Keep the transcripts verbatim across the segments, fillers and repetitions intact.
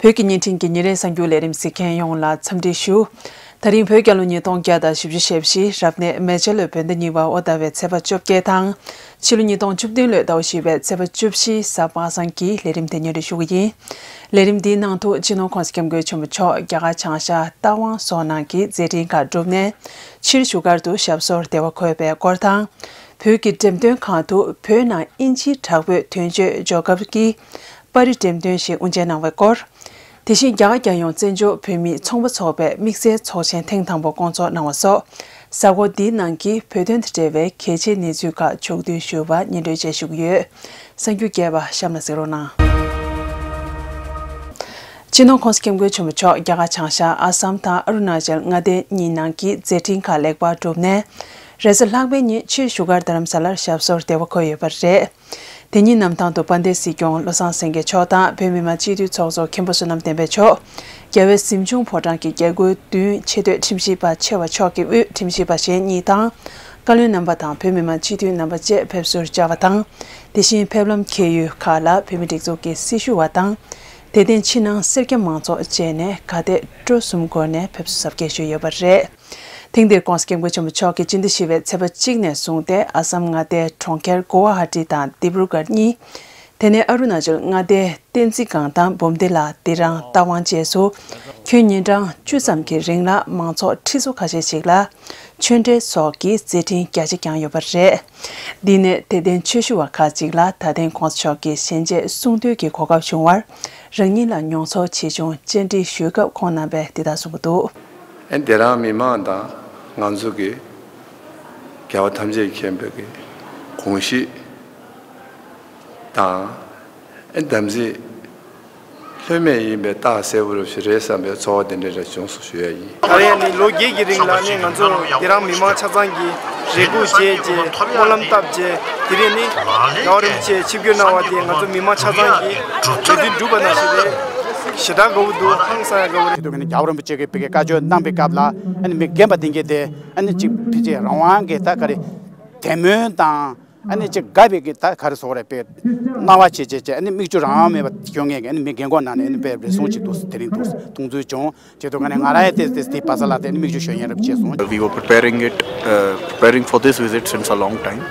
བོད་ཀྱི་བརྙན་འཕྲིན་གྱི་ཉིན་རེའི་གསར་འགྱུར་ལས་རིམ་གཟིགས་མཁན་ཡོངས་ལ་འཚམས་འདྲི་ཞུ། ད་རིང་བོད་རྒྱལ་ལོ་ཉིས་སྟོང་བརྒྱ་དང་བཞི་བཅུ་ཞེ་བཞི་རབ་གནས་མེ་བྱ་ལོའི་བོད་ཟླ་གཉིས་པ་ཨོ་ཟླ་བའི་ཚེས་པ་བཅོ་བརྒྱད་དང་། ཕྱི་ལོ་ཉིས་སྟོང་བཅུ་བདུན་ལོའི་ཟླ་བ་བཞི་པའི་ཚེས་པ་བཅུ་བཞི་གཟའ་པ་སངས་ཀྱི་ལས་རིམ་དེ་སྙན་སྒྲོན་ཞུ་གི་ཡིན། ལས་རིམ་འདིའི་ནང་དུ་སྤྱི་ནོར་༸གོང་ས་༸སྐྱབས་མགོན་ཆེན་པོ་མཆོག་རྒྱ་གར་བྱང་ཤར་རྟ་དབང་སོགས་ནང་གི་མཛད་འཕྲིན་ཁག་བསྒྲུབས་ནས་ཕྱིར་བཞུགས་སྒར་དུ་ཞབས་སོར་བདེ་བ་འཁོད་པའི་སྐོར་དང་། བོད་ཀྱི་འགྲེམས་སྟོན་ཁང་དུ་བོད་ནང་དབྱིན་ཇིའི་དྲག་པོའི་དོན་གཅོད་འབྱོར་སྐབས་ཀྱི་པར་རིས་འགྲེམས་སྟོན་ཞིག་དབུ་འབྱེད་གནང་བའི་སྐོར། དེ་བཞིན་རྒྱ་གར་རྒྱལ་ཡོངས་བཙན་བྱོལ་བོད་མིའི་ཚོང་པ་ཚོགས་པའི་དམིགས་བསལ་ཚོགས་ཆེན་ཐེངས་དང་པོ་བསྐོང་ཚོགས་གནང་བ་སོགས། གཟའ་འཁོར་འདིའི་ནང་གི་བོད་དོན་དང་འབྲེལ་བའི་གལ་ཆེའི་གནས་ཚུལ་ཁག་ཕྱོགས་བསྡུས་ཞུས་པ་སྙན་སྒྲོན་བཅས་ཞུ་གི་ཡོད། གསར་འགྱུར་རྒྱས་པ་གཤམ་ལ་གཟིགས་རོགས་གནང་། སྤྱི་ནོར་༸གོང་ས་༸སྐྱབས་མགོན་ཆེན་པོ་མཆོག་རྒྱ་གར་བྱང་ཤར་ཨ་སམ་དང་ཨ་རུ་ན་ཅལ་མངའ་སྡེ་གཉིས་ནང་གི་མཛད་འཕྲིན་ཁག་ལེགས་པར་གྲུབ་ནས། རེས་གཟའ་ལྷག་པའི་ཉིན་ཕྱིར་བཞུགས་སྒར་རྡ་རམ་ས་ལར་ཞབས་སོར་བདེ་བ་འཁོད་ཡོད་པ་རེད། དེ་ཉིན་གནམ་ཐང་དུ་དཔལ་ལྡན་སྲིད་སྐྱོང་བློ་བཟང་སེང་གེ་མཆོག་དང་བོད་མི་མང་སྤྱི་འཐུས་ཚོགས་གཙོ་མཁན་པོ་བསོད་ནམས་བསྟན་འཕེལ་མཆོག་རྒྱལ་བའི་གཟིམ་ཆུང་ཕོ་བྲང་གི་རྒྱལ་སྒོའི་མདུན་ཆེས་མཐོའི་ཁྲིམས་ཞིབ་པ་ཆེ་བ་མཆོག་གི་དབུས་ཁྲིམས་ཞིབ་པ་གཞན་གཉིས་དང་། བཀའ་བློན་རྣམ་པ་དང་བོད་མི་མང་སྤྱི་འཐུས་རྣམ་པ་བཅས་ཕེབས་བསུར་བཅར་བ་དང་། དེ་བཞིན་ཕེབས་ལམ་འཁེལ་ཡུལ་ཁག་ལ་བོད་མི་སྒྲིག་འཛུགས་ཀྱི་སྲི་ཞུ་བ་དང་། དད་ལྡན་ཕྱི་ནང་སེར་སྐྱ་མང་ཚོགས་བཅས་ནས་ག་དེ་སྤྲོ་གསུམ་སྒོ་ནས་ཕེབས་བསུ་གཟབ་རྒྱས་ཞུས་ཡོད་པ་རེད། ཐེངས་འདིར་༸གོང་ས་༸སྐྱབས་མགོན་ཆེན་པོ་མཆོག་གིས་སྤྱི་ཟླ་བཞི་པའི་ཚེས་པ་གཅིག་ནས་བཟུང་སྟེ་ཨ་སམ་མངའ་སྡེའི་གྲོང་ཁྱེར་གོ་ཝ་ཧ་ཏི་དང་ལྡིབ་རུ་གྷར་གཉིས། དེ་ནས་ཨ་རུ་ན་ཅལ་མངའ་སྡེའི་བསྟན་འཛིན་སྒང་དང་འབུམ་སྡེ་ལ་ལྡི་རང་རྟ་དབང་བཅས་སུ། ཁྱོན་ཉིན་གྲངས་བཅུ་ཙམ་གྱི་རིང་ལ་མང་ཚོགས་ཁྲི་ཚོ་ཁ་ཤས་ཤིག་ལ་ཆོས་འབྲེལ་སོགས་ཀྱི་མཛད་འཕྲིན་རྒྱ་ཆེ་བསྐྱངས་ཡོད་པ་རེད། འདི་ནས་དད་ལྡན་ཆོས་ཞུ་བ་ཁག་ཅིག་ལ་ད་ཐེངས་༸གོང་ས་མཆོག་གི་ཞལ་མཇལ་གསུང་ཐོས་ཀྱི་གོ་སྐབས་བྱུང་བར། རང་ཉིད་ལ་མྱོང་ཚོར་ཆེ་ཆུང་བཅར་འདྲི་ཞུས་སྐབས་ཁོང་རྣམ་པས་འདི་ལྟར་གསུངས་ཀྱི་འདུག་ཨན་དེ་རང་མི་མང་དང་ང་ཚོ་གི་རྒྱལ་བ་ཐམས་ཅད་མཁྱེན་པའི་གི་དགོངས་གཞི་དང་ཨན་དམ་ཚིག་ལྷོད་མེད་ཡིན་པའི་རྟགས་གསལ་པོ་རུ་ཞིག་རེད་བསམ་པའི་ཚོར་བ་དེ་འདྲ་རེ་བྱུང་སོང་ཞུ་ཡ་ཡིན། ད་རེས་ནི་ལོ་བརྒྱད་ཀྱི་རིང་ལ་ནི་ང་ཚོ་དེ་རང་མི་མང་ཆ་ཚང་གིས་རེ་སྒུག་བྱས་རྗེས་སྨོན་ལམ་བཏབ་རྗེས་དེ་རིང་ནི་རྒྱལ་བ་རིན་པོ་ཆེ་ཆིབས་བསྒྱུར་གནང་བ་དེ་ང་ཚོ་མི་མང་ཆ་ཚང་གིས་བོད་དོན་སྒྲུབ་པ་ནང་བཞིན་རེད། ཞེ་དྲག་དགའ་བོ་འདུག་ཧང་སང་ཡང་དགའ་བོ་རེད། དེ་དུས་ཀྱི་ནི་རྒྱལ་བ་རིན་པོ་ཆེ་གིས་བོད་ཀྱི་བཀའ་ཆོས་གནང་པའི་སྐབས་ལ་ཨ་ནི་མི་རྒན་པ་དེ་འགས་དེ་ཨ་ནི་གཅིག་ཕལ་ཆེར་རང་དབང་གི་ད་ག་རེ་དད་མོས་དང་ཨ་ནི་གཅིག་དགའ་བའི་གི་ད་ག་རེ་ཟེར་དགོས་རེད། དཔེ་སྣང་བ་བྱེད་བྱེད་བྱེད་ཨ་ནི་མིག་ཆུ་རང་དབང་མེད་པ་ཤོར་མཁན་གྱི་ཨ་ནི་མི་རྒན་གོག་ནང་ནས་ཨ་ནི་དཔེ་རེ་ཟུང་ཅིག་འདུག་དེ་རིང་འདུག་མཐོང་ཚུལ་བྱུང་། བྱེད་དུས་ཀ་ནས་ང་རང་ཡང་དེ་དེ་དེ་བ་ས་ལ་དེ་ནི་མིག་ཆུ་ཤོར་ཡིན་རབས་བྱས་སོང་། We were preparing it, uh, preparing for this visit since a long time,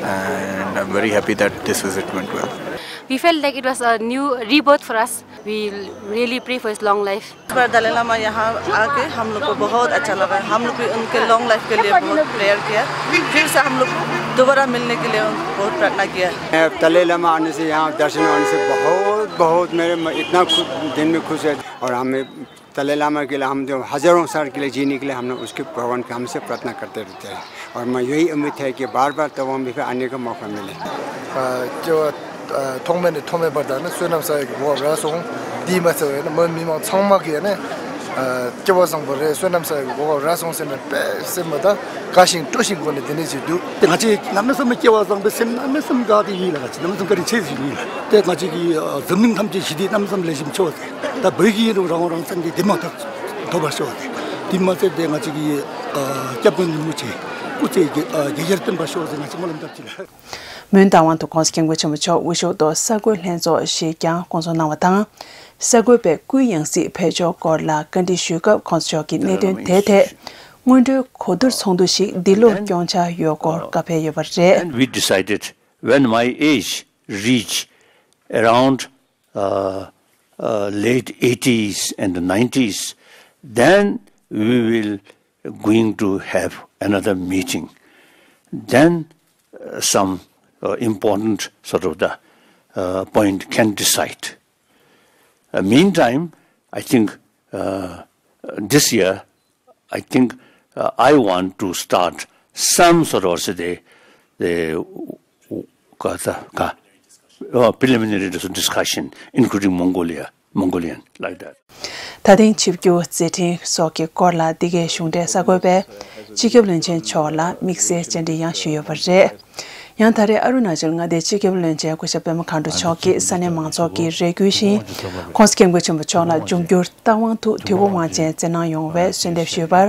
and I'm very happy that this visit went well. We felt like it was a new rebirth for us. We really pray for his long life. इस बार दलाई लामा यहाँ आके हम लोग को बहुत अच्छा लगा। हम लोग भी उनके लॉन्ग लाइफ के लिए बहुत प्रेयर किया। फिर से हम लोग दोबारा मिलने के लिए उनको बहुत प्रार्थना किया। दलाई लामा आने से, यहाँ दर्शन होने से बहुत, बहुत मेरे म-, इतना खु-, दिल में खुश है। और हमें दलाई लामा के लिए हम जो हजारों साल के लिए जीने के लिए हम लोग उसके भगवान के हमसे प्रार्थना करते रहते हैं। और मैं यही उम्मीद है कि बार बार तवांग भी आने का मौका मिले। སྐྱེ་བ་ཐོག་མེད་ནས་ཐོག་མེད་བར་དུ་ནི་བསོད་ནམས་བསགས་ཡག་གི་གོ་སྐབས་རག་སོང་། དེས་མ་ཚད་པ་ཡིན་ན་མི་མི་མང་ཚང་མ་གིས་ནི་སྐྱེ་བ་བཟང་པོ་རེད། བསོད་ནམས་བསགས་ཡག་གི་གོ་སྐབས་རག་སོང་ཟེར་ནས་དཔེ་སེམས་པ་དང་དགའ་ཞིང་སྤྲོ་ཞིང་སྒོ་ནས་དེ་ནས་བྱེད་འདུག་དེ་ང་ཚོས་གནམ་མེད་ས་མེད་སྐྱེ་བ་བཟང་པོའི་སེམས་གནམ་མེད་ས་མེད་དགའ་དེ་ཡིན་ལ། ང་ཚོས་གནམ་མེད་ས་མེད་བཀའ་དྲིན་ཆེ་ཞིག་ཡིན་ལ། དེ་ང་ཚོས་ཀྱི་འཛམ་གླིང་ཐམས་ཅད་ཞི་བདེ་གནམ་མེད་ས་མེད་ལེགས་ཤོམ་ཆེ་བ་ཟེར། ད་བོད་ཀྱི་ཡིན་རུང་རང་དབང་རང་བཙན་གྱི་བདེ་དམངས་དར་ཐོབ་པར་ཤོག་ཟེར། དེ་མ་ཚད་དེ་ང་ཚོས་ཀྱི་སྐྱབས་མགོན་རིན་པོ་ཆེ་སྐུ་ཚེ་རྒྱ་རྒྱ་རྒྱར་བརྟན་པར་ཤོག་ཟེར་ང་ཚོས་སྨོན་ལམ་བཏབ་ཅིག་ལ། མོན་རྟ་དབང་དུ་༸གོང་ས་༸སྐྱབས་མགོན་ཆེན་པོ་མཆོག་དབུ་བཞུགས་ཐོག་ས་བགོས་ལྷན་ཚོགས་ཤིག་ཀྱང་བསྐོང་ཚོགས་གནང་བ་དང་། ས་བགོས་པའི་སྐུའི་ཡང་སྲིད་ཕེབས་ཕྱོགས་སྐོར་ལ་བཀའ་འདྲི་ཞུས་སྐབས་༸གོང་ས་མཆོག་གིས་གནད་དོན་དེའི་ཐད་སྔོན་འགྲོའི་གོ་བསྡུར་ཚོགས་འདུ་ཞིག་འདི་ལོར་སྐྱོང་འཆར་ཡོད་སྐོར་བཀའ་ཕེབས་ཡོད་པ་རེད། And we decided when my age reach around uh, uh, late eighties and nineties, then we will going to have another meeting. Then uh, some uh, important sort of the uh, point can decide. Uh, meantime, I think uh, this year, I think uh, I want to start some sort of the, the, uh, preliminary discussion, including Mongolia, Mongolian, like that. ད་ཐེངས་ཆིབས་བསྒྱུར་མཛད་འཕྲིན་སོགས་ཀྱི་སྐོར་ལ་འདི་གའི་གཞུང་འབྲེལ་གསར་འགོད་པས་སྤྱི་ཁྱབ་བློན་ཆེན་མཆོག་ལ་དམིགས་བསལ་བཅར་འདྲི་ཡང་ཞུས་ཡོད་པ་རེད། ཡང་ད་རེས་ཨ་རུ་ན་ཅལ་མངའ་སྡེའི་སྤྱི་ཁྱབ་བློན་ཆེན་སྐུ་ཞབས་པད་མ་མཁའ་འགྲོ་མཆོག་གིས་ས་གནས་མང་ཚོགས་ཀྱི་རེ་སྐུལ་བཞིན་༸གོང་ས་༸སྐྱབས་མགོན་ཆེན་པོ་མཆོག་ལ་འབྱུང་འགྱུར་རྟ་དབང་དུ་དུས་འཁོར་དབང་ཆེན་བསྩལ་གནང་ཡོང་བའི་གསོལ་འདེབས་ཞུས་པར།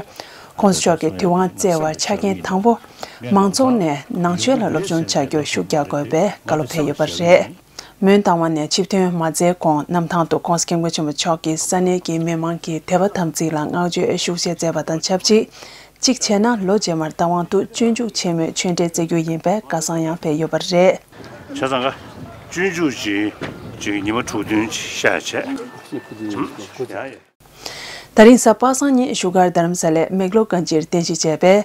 ༸གོང་ས་མཆོག་གིས་དུས་དབང་བསྩལ་བར་ཆ་རྐྱེན་དང་པོ། མང་ཚོགས་ནས་ནང་ཆོས་ལ་སློབ་སྦྱོང་བྱ་རྒྱུར་ཤུགས་རྒྱག་དགོས་པའི་བཀའ་སློབ་ཕེབས་ཡོད་པ་རེད། མོན་རྟ་དབང་ནས་ཆིབས་ཐོན་མ་མཛད་གོང་གནམ་ཐང་དུ་༸གོང་ས་༸སྐྱབས་མགོན་ཆེན་པོ་མཆོག་གིས་ས་གནས་ཀྱི་མི་མང་གི་དད་པ་དམ་ཚིག་ལ་བསྔགས་བརྗོད་ཤུགས་ཆེ་མཛད་པ་དང་ཆབས་ཅིག་གཅིག་བྱས་ན་ལོ་རྗེས་མར་རྟ་དབང་དུ་སྤྱོད་འཇུག་ཆེན་མོའི་ཆོས་འབྲེལ་བསྩལ་རྒྱུ་ཡིན་པའི་བཀའ་གསང་ཡང་ཕེབས་ཡོད་པ་རེད། བྱས་ཙང་ཀ་སྤྱོད་འཇུག་ཅིག་ཅིག་ཉི་མ་དྲུག་བདུན་ཅིག་ཤར་བྱས། ཡ་ཡ། ད་རིང་གཟའ་པ་སངས་ཉིན་བཞུགས་སྒར་རྡ་རམ་ས་ལའི་མེག་ལོར་གྷན་ཇིར་རྟེན་གཞི་བྱས་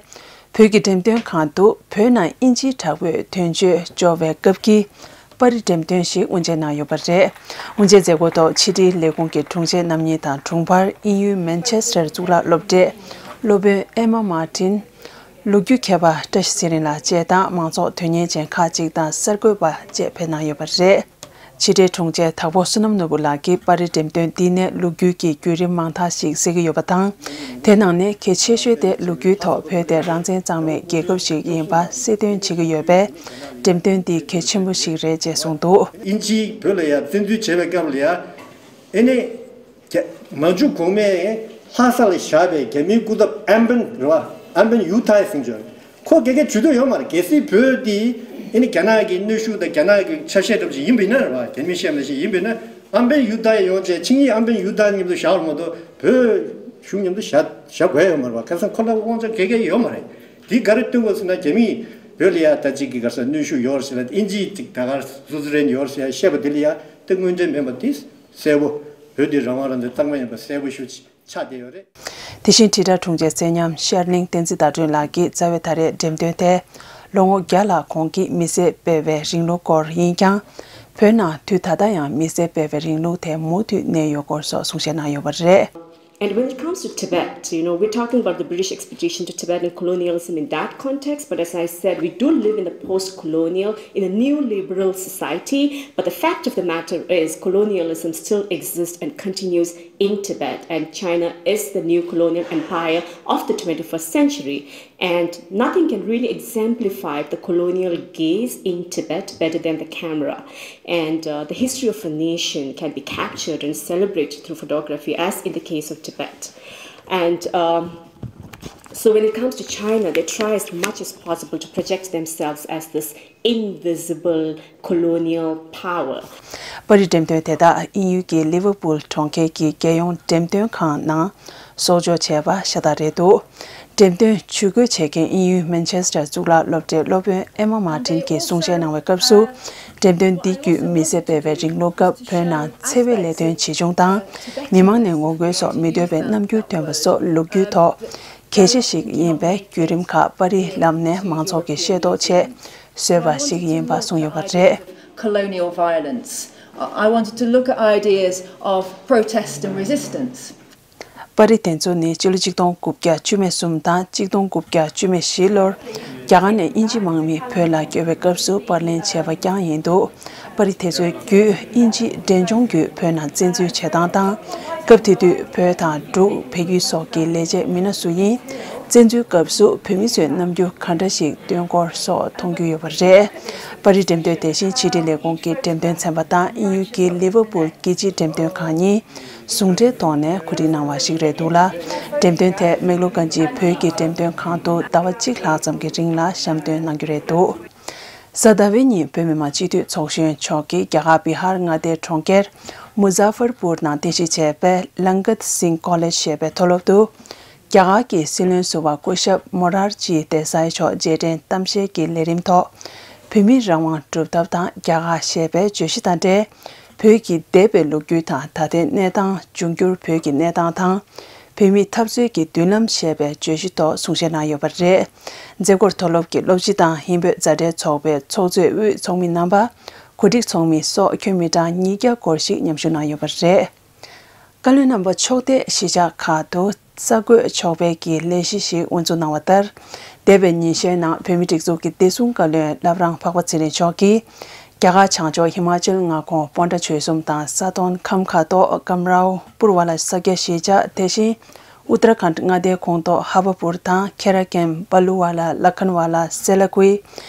པའི་བོད་ཀྱི་འགྲེམས་སྟོན་ཁང་དུ་བོད་ནང་དབྱིན་ཇིའི་དྲག་པོས་དོན་གཅོད་སྐྱོར་བའི་སྐབས་ཀྱི་པར་རིས་འགྲེམས་སྟོན་ཞིག་དབུ་འབྱེད་གནང་ཡོད་པ་རེད། དབུ་འབྱེད་མཛད་སྒོའི་ཐོག་ཕྱི་དྲིལ་ལས་ཁུངས་ཀྱི་དྲུང་ཆེ་རྣམ་གཉིས་དང་དྲུང་འཕར་དབྱིན་ཡུལ་མན་ཆེ་སི་ཊར་གཙུག་ལག་སློབ་གྲྭའི་སློབ་དཔོན་ཨེ་མ་མཱ་ཏིན། ལོ་རྒྱུས་མཁས་པ་བཀྲ་ཤིས་ཚེ་རིང་ལགས་བཅས་དང་མང་ཚོགས་དོན་གཉེར་ཅན་ཁག་ཅིག་དང་གསར་འགོད་པ་བཅས་ཕེབས་གནང་ཡོད་པ་རེད། ཕྱི་དྲིལ་དྲུང་ཆེ་དྭགས་པོ་བསོད་ནམས་ནོར་བུ་ལགས་ཀྱིས་པར་རིས་འགྲེམས་སྟོན་འདི་ནས་ལོ་རྒྱུས་ཀྱི་བརྒྱུད་རིམ་མང་དག་ཞིག་གསལ་གྱི་ཡོད་པ་དང་། དེ་ནང་ནས་གལ་ཆེ་ཤོས་དེ་ལོ་རྒྱུས་ཐོག་བོད་དེ་རང་བཙན་གཙང་མའི་རྒྱལ་ཁབ་ཞིག་ཡིན་པ་གསལ་སྟོན་བྱེད་ཀྱི་ཡོད་པས། འགྲེམས་སྟོན་འདི་གལ་ཆེན་པོ་ཞིག་རེད་ཅེས་གསུངས་འདུག་དབྱིན་ཇིས་བོད་ལ་ཡ་བཙན་འཛུལ་བྱས་པའི་སྐབས་ལ་ཡ། ཨེ་ནི། རྒྱ། མང་ཇུ་གོང་མས་ལྷ་ས་ལ་བཞག་པའི་རྒྱ་མིའི་སྐུ་ཚབ་ཨན་པན་རེད་བ། ཨན་པན་ཡུ་ཐའི་ཟེར་མཁན་ཅིག་ཡོད་རེད། ཁོ་དགེ་རྒན་ཇུས་གཏོགས་ཡོད་མ་རེད། གལ་སྲིད་བོད་འདི་ཨེ་ནི་རྒྱ་ནག་གི་གནོན་ཤུགས་དང་རྒྱ་ནག་གི་ཆ་ཤས་འདྲ་པོ་ཅིག་ཡིན་པ་ཡིན་ན་རེད་བ། རྒྱ་མིས་བཤད་པ་ནང་བཞིན་ཡིན་པ་ཡིན་ན། ཨན་པན་ཡུ་ཐའི་ཡོང་བྱས་ཆིངས་ཡིག་ཨན་པན་ཡུ་ཐའི་མཉམ་དུ་བཞག་པ་མ་གཏོགས་བོད་གཞུང་མཉམ་དུ་བཞག་བཞག་དགོས་ཡོད་མ་རེད་བ། ཁ་སང་ཁོ་ལ་དབང་ཆ་ག་གེ་ཡོད་མ་རེད། དེ་ག་རེ་སྟོན་དགོས་ཟེར་ན། རྒྱ་མིས་བོད་ལ་ཡ་ད་ཅིག་གི་ག་རེ་ཟེར། གནོན་ཤུགས་ཡོད་རེད་ཟེར་ན། དབྱིན་ཇིས་ཅིག་ད་ག་སུ་ཛི་རན་ཡོད་རེད་ཟེར་ཡ་བཤད་པ་དེ་ལ་ཡ་དེ་དངོས་འབྲེལ་མིན་པ་དེ། གསལ་པོ། བོད་འདི་རང་དབང་རང་བཙན་གཙང་མ་ཡིན་པ་གསལ་པོ་ཞེ་པོ་ཅིག་ཆགས་བསྡད་ཡོད་རེད། དེ་བཞིན་དྲིལ་བསྒྲགས་དྲུང་ཆེ་ཚེ་ཉམས་ཤར་གླིང་བསྟན་འཛིན་ཟླ་སྒྲོན་ལགས་ཀྱིས་རྩ་བའི་ད་རེས་འགྲེམས་སྟོན་དེ་ལོ་ངོ་བརྒྱ་ལྷག་གོང་གི་མི་སེར་སྤེལ་བའི་རིང་ལུགས་སྐོར་ཡིན་ཀྱང་། བོད་ནང་དུས་ད་ལྟ་ཡང་མི་སེར་སྤེལ་བའི་རིང་ལུགས་དེ་མུ་མཐུད་གནས་ཡོད་སྐོར་སོགས་གསུང་བཤད་གནང་ཡོད་པ་རེད། And when it comes to Tibet, you know, we're talking about the British expedition to Tibet and colonialism in that context, but as I said, we do live in a post-colonial, in a neoliberal society. But the fact of the matter is, colonialism still exists and continues in Tibet, and China is the new colonial empire of the twenty-first century. And nothing can really exemplify the colonial gaze in Tibet better than the camera. And uh, the history of a nation can be captured and celebrated through photography, as in the case of Tibet. And um, so when it comes to China, they try as much as possible to project themselves as this invisible colonial power. པར་རིས་འགྲེམས་སྟོན་དེ་དག་དབྱིན་ཡུལ་གྱི་ལི་ཝར་པུལ་གྲོང་ཁྱེར་གྱི་རྒྱལ་ཡོངས་འགྲེམས་སྟོན་ཁང་ནང་གསོག་འཇོག་བྱས་པ་ཤ་སྟག་རེད་འདུག་འགྲེམས་སྟོན་ཇུས་འགོད་བྱེད་མཁན་དབྱིན་ཡུལ་མན་ཆེ་སི་ཊར་གཙུག་ལག་སློབ་གྲྭའི་སློབ་དཔོན་ཨེ་མ་མཱ་ཏིན་གྱིས་གསུང་བཤད་གནང་བའི་སྐབས་སུ། འགྲེམས་སྟོན་འདི་བརྒྱུད་མི་སེར་སྤེལ་བའི་རིང་ལུགས་སྐབས་བོད་ནང་འཚེ་བའི་ལས་དོན་ཇི་བྱུང་དང་། མི་མང་ནས་ངོ་རྒོལ་སོགས་མི་འདོད་པའི་རྣམ་འགྱུར་ཐོན་པ་སོགས་ལོ་རྒྱུས་ཐོག་གལ་ཆེ་ཞིག་ཡིན་པའི་བརྒྱུད་རིམ་ཁག་པར་རིས་ལམ་ནས་མང་ཚོགས་ཀྱིས་ཤེས་རྟོགས་ཆེད་བཟོས་པ་ཞིག་ཡིན་པ་གསུངས་ཡོད་པ་རེད། Colonial violence. Uh, I wanted to look at ideas of protest and resistance. པར་རིས་དེ་ཚོ་ནི་སྤྱི་ལོ་གཅིག་སྟོང་དགུ་བརྒྱ་བཅུ་མེད་གསུམ་དང་གཅིག་སྟོང་དགུ་བརྒྱ་བཅུ་མེད་བཞི་ལོར་རྒྱ་གར་ནས་དབྱིན་ཇི་དམག་མི་བོད་ལ་བསྐྱོད་པའི་སྐབས་སུ་པར་ལེན་བྱས་པ་རྐྱང་ཡིན་འདུག་པར་རིས་དེ་ཚོའི་བརྒྱུད་དབྱིན་ཇིས་འབྲས་ལྗོངས་བརྒྱུད་བོད་ནང་བཙན་འཛུལ་བྱེད་སྟངས་དང་། སྐབས་དེ་དུས་བོད་དང་འབྲུག་བལ་ཡུལ་སོགས་ཀྱི་ལས་བྱེད་མི་སྣ་སུ་ཡིན། བཙན་འཛུལ་སྐབས་སུ་བོད་མི་ཚོས་རྣམ་འགྱུར་ག་འདྲ་ཞིག་སྟོན་སྐོར་སོགས་མཐོང་རྒྱུ་ཡོད་པ་རེད། པར་རིས་འགྲེམས་སྟོན་དེ་བཞིན་ཕྱི་དྲིལ་ལས་ཁུངས་ཀྱི་འགྲེམས་སྟོན་ཚན་པ་དང་དབྱིན་ཡུལ་གྱི་ལི་ཝར་པུལ་རྒྱལ་སྤྱིའི་འགྲེམས་སྟོན་ཁང་གཉིས་ཟུང་འབྲེལ་ཐོག་ནས་གོ་སྒྲིག་གནང་བ་ཞིག་རེད་འདུག་ལ། འགྲེམས་སྟོན་དེ་མེག་ལོར་གྷན་ཇིའི་བོད་ཀྱི་འགྲེམས་སྟོན་ཁང་དུ་ཟླ་བ་གཅིག་ལྷག་ཙམ་གྱི་རིང་ལ་བཤམས་སྟོན་གནང་རྒྱུ་རེད་འདུག་གཟའ་ཟླ་བའི་ཉིན་བོད་མི་མང་སྤྱི་འཐུས་ཚོགས་གཞོན་མཆོག་གིས་རྒྱ་གར་བི་ཧར་མངའ་སྡེའི་གྲོང་ཁྱེར་མུ་ཛ་ཧྥར་པུར་ནང་རྟེན་གཞི་བྱས་པའི་ལང་ཀད་སིང་ཀོ་ལེཇ་ཞེས་པའི་མཐོ་སློབ་ཏུ། རྒྱ་གར་གྱི་སྲིད་བློན་ཟུར་པ་སྐུ་ཞབས་མོ་རར་ཇི་དེ་སའི་མཆོག་རྗེས་དྲན་གཏམ་བཤད་ཀྱི་ལས་རིམ་ཐོག་བོད་མིའི་རང་དབང་སྒྲུབ་ཐབས་དང་རྒྱ་གར་ཞེས་པའི་བརྗོད་གཞི་དང་འབྲེལ། བོད་ཀྱི་འདས་པའི་ལོ་རྒྱུས་དང་ད་ལྟའི་གནས་སྟངས། འབྱུང་འགྱུར་བོད་ཀྱི་གནས་སྟངས་དང་། བོད་མིའི་འཐབ་རྩོད་ཀྱི་མདུན་ལམ་ཞེས་པའི་བརྗོད་གཞི་ཐོག་གསུང་བཤད་གནང་ཡོད་པ་རེད། མཛད་སྒོར་མཐོ་སློབ་ཀྱི་སློབ་སྤྱི་དང་ཧིན་བོད་མཛའ་འབྲེལ་ཚོགས་པའི་ཚོགས་གཙོས་དབུས་ཚོགས་མི་རྣམ་པ། གོ་སྒྲིག་ཚོགས་མི་སོགས་ཁྱོན་མི་གྲངས་ཉིས་བརྒྱ་སྐོར་ཞིག་མཉམ་ཞུགས་གནང་ཡོད་པ་རེད། བཀའ་བློན་རྣམ་པ་མཆོག་དེ་གཞིས་ཆགས་ཁག་ཏུ་གསར་འགོད་ཕྱོགས་ཕེབས་ཀྱི་ལས་གཞི་ཞིག་དབུ་འཛུགས་གནང་བ་ལྟར། འདས་པའི་ཉིན་ཤས་ནང་བོད་མིའི་སྒྲིག་འཛུགས་ཀྱི་བདེ་སྲུང་བཀའ་བློན་བླ་བྲང་འཕགས་པ་ཚེ་རིང་མཆོག་གིས། རྒྱ་གར་བྱང་ཕྱོགས་ཧི་མ་ཅལ་མངའ་ཁོངས་པོན་ཊ་ཆོལ་གསུམ་དང་ས་དོན་ཁམས་ཁ་ཐོག་ཀམ་རའོ་པུར་ཝ་ལ་ས་སྐྱ་གཞིས་ཆགས། དེ་བཞིན་ཨུ་ཏར་ཁཱན་མངའ་སྡེའི་ཁོངས་གཏོགས་ཧ་བ་པུར་དང་ཁེ་ར་ཀེམ། བ་ལུ་ཝ་ལ། ལ་ཁན་ཝ་ལ། སེ་ལ་ཀུའི།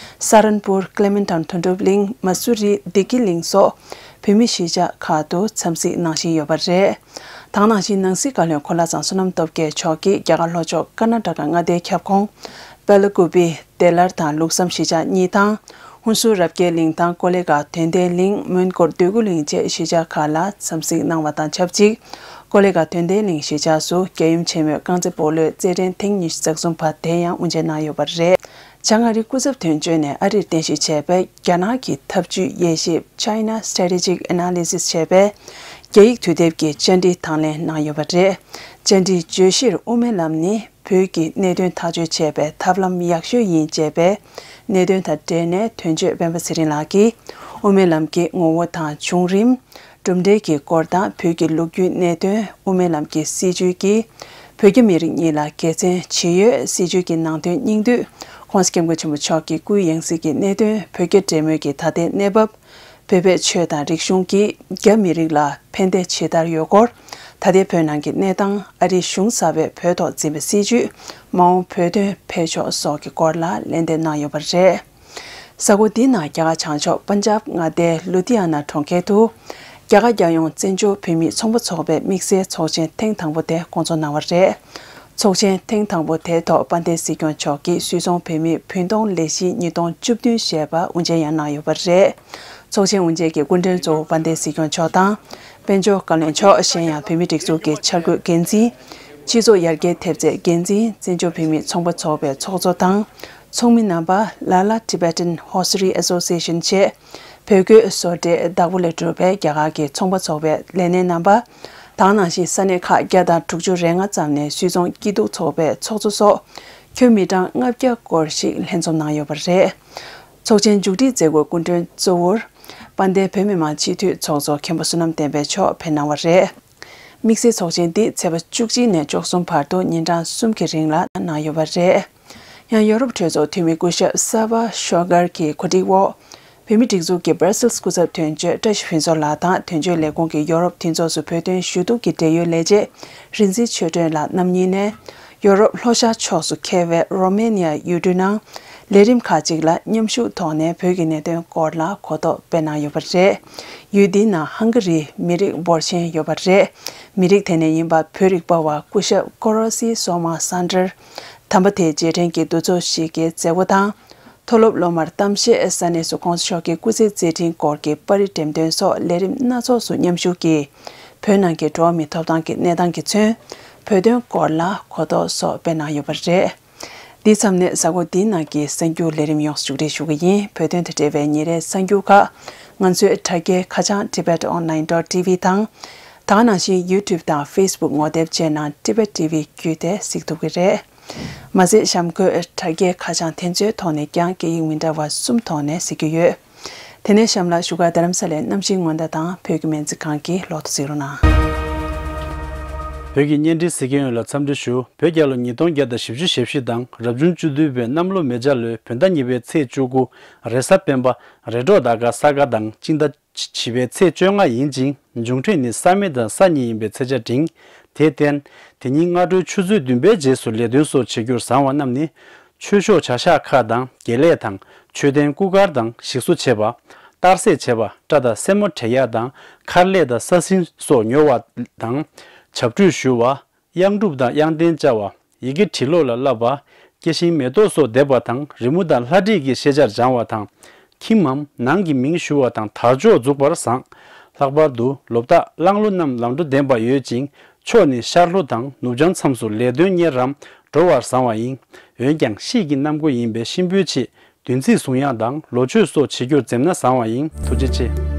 ས་རན་པུར། ཀླེ་མན་ཊོན། དོན་གྲུབ་གླིང་། མ་སུ་རི། བདེ་སྐྱིད་གླིང་སོགས་བོད་མིའི་གཞིས་ཆགས་ཁག་ཏུ་འཚམས་གཟིགས་གནང་བཞིན་ཡོད་པ་རེད། དེ་ནང་བཞིན་ནང་སྲིད་བཀའ་བློན་གོ་ལ་བཟང་བསོད་ནམས་སྟོབས་རྒྱས་མཆོག་གིས་རྒྱ་གར་ལྷོ་ཕྱོགས་ཀར་ན་ཊ་ཀ་མངའ་སྡེའི་ཁྱབ་ཁོངས་ པ་ལ་ཀུ་པི། བདེ་སླར་དང་ལུགས་བསམ་གཞིས་ཆགས་གཉིས་དང་། ཧུན་སུར་རབ་རྒྱས་གླིང་དང་ཀོ་ལེ་གྷལ་དོན་ལྡན་གླིང་། མོན་གྷོ་འདོད་རྒུ་གླིང་བཅས་གཞིས་ཆགས་ཁག་ལ་འཚམས་གཟིགས་གནང་བ་དང་ཆབས་ཅིག་ཀོ་ལེ་གྷལ་དོན་ལྡན་གླིང་གཞིས་ཆགས་སུ་རྒྱལ་ཡུམ་ཆེན་མོས་རྐང་རྩེད་སྤོ་ལོའི་རྩེད་འགྲན་ཐེངས་ཉི་ཤུ་རྩ་གསུམ་པ་དེ་ཡང་དབུ་འབྱེད་གནང་ཡོད་པ་རེད། བྱང་ཨ་རིའི་སྐུ་ཚབ་དོན་གཅོད་ནས་ཨ་རིར་རྟེན་གཞི་བྱས་པའི་རྒྱ་ནག་གི་འཐབ་ཇུས་དབྱེ་ཞིབ་China Strategic Analysis ཞེས་པའི་རྒྱ་ཡིག་དུས་དེབ་ཀྱི་བཅར་འདྲི་དང་ལེན་གནང་ཡོད་པ་རེད། བཅར་འདྲིའི་བརྗོད་གཞིར་དབུ་མའི་ལམ་ནི་བོད་ཀྱི་གནད་དོན་ཐག་གཅོད་བྱེད་པའི་ཐབས་ལམ་ཡག་ཤོས་ཡིན་ཅེས་པའི་གནད་དོན་དང་འབྲེལ་ནས་དོན་གཅོད་སྤེན་པ་ཚེ་རིང་ལགས་ཀྱིས་དབུ་མའི་ལམ་གྱི་ངོ་བོ་དང་བྱུང་རིམ། གྲུབ་འབྲས་ཀྱི་སྐོར་དང་བོད་ཀྱི་ལོ་རྒྱུས་གནད་དོན། དབུ་མའི་ལམ་གྱི་སྲིད་བྱུས་ཀྱིས་བོད་རྒྱ་མི་རིགས་གཉིས་ལ་དགེ་མཚན་ཇི་ཡོད། སྲིད་བྱུས་ཀྱི་ནང་དོན་སྙིང་བསྡུས། ྋགོང་ས་ྋསྐྱབས་མགོན་ཆེན་པོ་མཆོག་གི་སྐུའི་ཡང་སྲིད་ཀྱི་གནད་དོན། བོད་རྒྱ་འབྲེལ་མོལ་གྱི་ད་ལྟའི་གནས་བབ། བོད་པའི་ཆོས་དང་རིག་གཞུང་གིས་རྒྱ་མི་རིགས་ལ་ཕན་བདེ་ཇི་ལྟར་ཡོད་སྐོར། ད་ལྟའི་བོད་ནང་གི་གནས་སྟངས། ཨ་རིའི་གཞུང་གསར་པས་བོད་ཐོག་འཛིན་པའི་སྲིད་བྱུས། མ་འོངས་བོད་དོན་འཕེལ་ཕྱོགས་སོགས་ཀྱི་སྐོར་ལ་ལན་འདེབས་གནང་ཡོད་པ་རེད། གཟའ་འཁོར་འདིའི་ནང་རྒྱ་གར་བྱང་ཕྱོགས་པན་ཇབ་མངའ་སྡེའི་ལུ་དྷི་ཡ་ན་གྲོང་ཁྱེར་དུ། རྒྱ་གར་རྒྱལ་ཡོངས་བཙན་བྱོལ་བོད་མིའི་ཚོང་པ་ཚོགས་པའི་དམིགས་བསལ་ཚོགས་ཆེན་ཐེངས་དང་པོ་དེ་བསྐོང་ཚོགས་གནང་བ་རེད། ཚོགས་ཆེན་ཐེངས་དང་པོ་དེའི་ཐོག་དཔལ་ལྡན་སྲིད་སྐྱོང་མཆོག་གིས་སུད་ཚོང་བོད་མིའི་བུན་གཏོང་ལས་གཞི་ཉིས་སྟོང་བཅུ་བདུན་ཞེས་པ་དབུ་འབྱེད་ཡང་གནང་ཡོད་པ་རེད། ཚོགས་ཆེན་དབུ་འབྱེད་ཀྱི་སྐུ་མགྲོན་གཙོ་བོ་དཔལ་ལྡན་སྲིད་སྐྱོང་མཆོག་དང་། དཔལ་འབྱོར་བཀའ་བློན་མཆོག་གཞན་ཡང་བོད་མིའི་སྒྲིག་འཛུགས་ཀྱི་འཆར་འགོད་འགན་འཛིན། སྤྱི་ཚོགས་ཡར་རྒྱས་ཐེབས་རྩའི་འགན་འཛིན། བཙན་བྱོལ་བོད་མིའི་ཚོང་པ་ཚོགས་པའི་ཚོགས་གཙོ་དང་། ཚོགས་མི་རྣམ་པ། Lala Tibetan Hosiery Association བཅས་བོད་བརྒྱུད་བཟོ་གྲྭའི་བདག་པོ་ལས་གྲུབ་པའི་རྒྱ་གར་གྱི་ཚོང་པ་ཚོགས་པའི་ལས་སྣེ་རྣམ་པ། ད་ག་ནང་བཞིན་ས་གནས་ཁག་བརྒྱ་དང་དྲུག་ཅུ་རེ་ལྔ་ཙམ་ནས་སུད་ཚོང་སྐྱིད་སྡུག་ཚོགས་པའི་ཚོགས་གཙོ་སོགས་ཁྱོན་མི་གྲངས་ལྔ་བརྒྱ་སྐོར་ཞིག་ལྷན་འཛོམས་གནང་ཡོད་པ་རེད། ཚོགས་ཆེན་མཇུག་སྒྲིལ་མཛད་སྒོའི་སྐུ་མགྲོན་གཙོ་བོར་དཔལ་ལྡན་བོད་མི་མང་སྤྱི་འཐུས་ཚོགས་གཙོ་མཁན་པོ་བསོད་ནམས་བསྟན་འཕེལ་མཆོག་ཕེབས་གནང་བ་རེད། དམིགས་བསལ་ཚོགས་ཆེན་འདི་ཚེས་པ་བཅུ་གཅིག་ནས་བཅུ་གསུམ་བར་དུ་ཉིན་གྲངས་གསུམ་གྱི་རིང་ལ་གནང་ཡོད་པ་རེད། ཡང་ཡོ་རོབ་གྲོས་ཚོགས་འཐུས་མི་སྐུ་ཞབས་སཱ་བྷ་ཤོ་གར་གྱི་གོ་སྒྲིག་འོག་བོད་མིའི་སྒྲིག་འཛུགས་ཀྱི་སྦར་སིལ་སྐུ་ཚབ་དོན་གཅོད་བཀྲ་ཤིས་ཕུན་ཚོགས་ལགས་དང་དོན་གཅོད་ལས་ཁུངས་ཀྱི་ཡོ་རོབ་མཐུན་ཚོགས་སུ་བོད་དོན་ཞུ་གཏུག་གི་འབྲེལ་ཡོད་ལས་བྱེད་རིག་འཛིན་ཆོས་སྒྲོན་ལགས་རྣམ་གཉིས་ནས། ཡོ་རོབ་ལྷོ་ཤར་ཕྱོགས་སུ་འཁེལ་བའི་རོ་མེ་ནི་ཡ་ཡུལ་གྲུའི་ནང་ལས་རིམ་ཁག་ཅིག་ལ་མཉམ་ཞུགས་ཐོག་ནས་བོད་ཀྱི་གནད་དོན་སྐོར་ལ་གོ་རྟོགས་སྤེལ་གནང་ཡོད་པ་རེད། ཡུལ་འདིའི་ནང་ཧང་ག་རིའི་མི་རིགས་འབོར་ཆེན་ཡོད་པ་རེད། མི་རིགས་དེ་ནས་ཡིན་པ་བོད་རིག་པ་བ་སྐུ་ཞབས་ཀོ་རོ་སི་སོ་མ་སན་ཏྲར། དམ་པ་དེའི་རྗེས་དྲན་གྱི་འདུ་ཚོགས་ཤིག་གི་མཛད་སྒོ་དང་། མཐོ་སློབ་སློབ་མར་གཏམ་བཤད། ས་གནས་སུ་ྋགོང་ས་མཆོག་གི་སྐུ་ཚེའི་མཛད་འཕྲིན་སྐོར་གྱི་པར་རིས་འགྲེམས་སྟོན་སོགས་ལས་རིམ་སྣ་ཚོགས་སུ་མཉམ་ཞུགས་ཀྱིས། བོད་ནང་གི་འགྲོ་བ་མིའི་ཐོབ་ཐང་གི་གནས་སྟངས་ཀྱིས་མཚོན། བོད་དོན་སྐོར་ལ་གོ་རྟོགས་སོགས་སྤེལ་གནང་ཡོད་པ་རེད། འདི་མཚམས་ནས་གཟའ་འཁོར་འདིའི་ནང་གི་གསར་འགྱུར་ལས་རིམ་ཡོངས་སུ་མཇུག་སྒྲིལ་ཞུ་གི་ཡིན། བོད་དོན་དང་འབྲེལ་བའི་ཉིན་རེའི་གསར་འགྱུར་ཁག་ང་ཚོའི་དྲ་རྒྱའི་ཁ་བྱང་tibet online dot tv དང་། ད་ག་ནང་བཞིན་YouTube དང་Facebook ངོ་དེབ་བཅས་ནང་Tibet T V བརྒྱུད་དེ་གཟིགས་ཐུབ་ཀྱི་རེད། མ་ཟད་གཤམ་འཁོད་དྲ་རྒྱའི་ཁ་བྱང་དེ་ཚོའི་ཐོག་ནས་ཀྱང་སྐད་ཡིག་མི་འདྲ་བ་གསུམ་ཐོག་ནས་གཟིགས་རྒྱུ་ཡོད། དེ་ནས་གཤམ་ལ་བཞུགས་སྒར་རྡ་རམ་ས་ལའི་གནམ་གཤིས་སྔོན་བརྡ་དང་བོད་ཀྱི་སྨན་རྩིས་ཁང་གི་ལོ་ཐོ་གཟིགས་རོགས་གནང་། བོད་ཀྱི་བརྙན་འཕྲིན་གཟིགས་མཁན་ཡོངས་ལ་འཚམས་འདྲི་ཞུ། བོད་རྒྱལ་ལོ་ཉིས་སྟོང་བརྒྱ་དང་བཞི་བཅུ་ཞེ་བཞི་དང་རབ་བྱུང་བཅུ་བདུན་པའི་གནམ་ལོ་མེ་བྱ་ལོའི་བོད་ཟླ་གཉིས་པའི་ཚེས་བཅུ་དགུ། རེས་གཟའ་སྤེན་པ། རེས་འགྲོགས་ཟླ་སྐར་ས་ག་དང་སྤྱི་ཟླ་བཞི་པའི་ཚེས་བཅོ་ལྔ་ཡིན་ཅིང་། འབྱུང་འཕྲོད་ནི་གཟའ་མེ་དང་གཟའ་གཉིས་ཡིན་པའི་ཚེས་ཆ་འབྲིང་། དེར་བརྟེན། དེ་ཉིན་སྔ་དྲོའི་ཆུ་ཚོད་བདུན་པའི་རྗེས་སུ་ལས་དོན་སོགས་བྱེད་རྒྱུར་བཟང་བ་རྣམས་ནི། ཆོས་ཕྱོགས་བྱ་གཞག་ཁག་དང་དགེ་ལས་དང་མཆོད་རྟེན་སྐུ་མཁར་དང་ཞིག་གསོ་བྱེད་པ། གཏར་སྲེག་བྱེད་པ། སྐྲ་དང་སེན་མོ་བྲེག་ཡག་དང་མཁར་ལས་དང་ས་སྲིན་སོགས་ཉོ་བ་དང་། བྱབས་ཁྲུས་ཞུ་བ། གཡང་སྒྲུབ་དང་གཡང་རྟེན་བཅའ་བ། ཡི་གེ་བྲི་ཀློག་ལ་བསླབ་པ། སྐྱེ་ཞིང་མེ་ཏོག་སོགས་འདེབས་པ་དང་རི་མོ་དང་ལྷ་བྲིས་ཀྱི་ཤེས་བྱར་སྦྱང་བ་དང་། ཁྱིམ་མམ་ནང་གི་མིང་ཞུ་བ་དང་དར་ལྕོག་འཛུགས་པར་བཟང་། ལྷག་པར་དུ་ལོ་བདག་གླང་ལོ་རྣམས་ལམ་འགྲོ་ལྡན་པ་ཡོད་ཅིང་ཕྱོགས་ནི་ཤར་ལྷོ་དང་ནུབ་བྱང་མཚམས་སུ་ལས་དོན་གཉེར་རམ་འགྲོ་བར་བཟང་བ་ཡིན། འོན་ཀྱང་དཔྱིད་ཀྱི་གནམ་སྒོ་ཡིན་པས་གཤིན་པོའི་ཆེད་བདུན་ཚིགས་ཟུང་ཡག་དང་ལོ་མཆོད་སོགས་བྱེད་རྒྱུར་འཛེམ་ན་བཟང་བ་ཡིན། ཐུགས་རྗེ་ཆེ།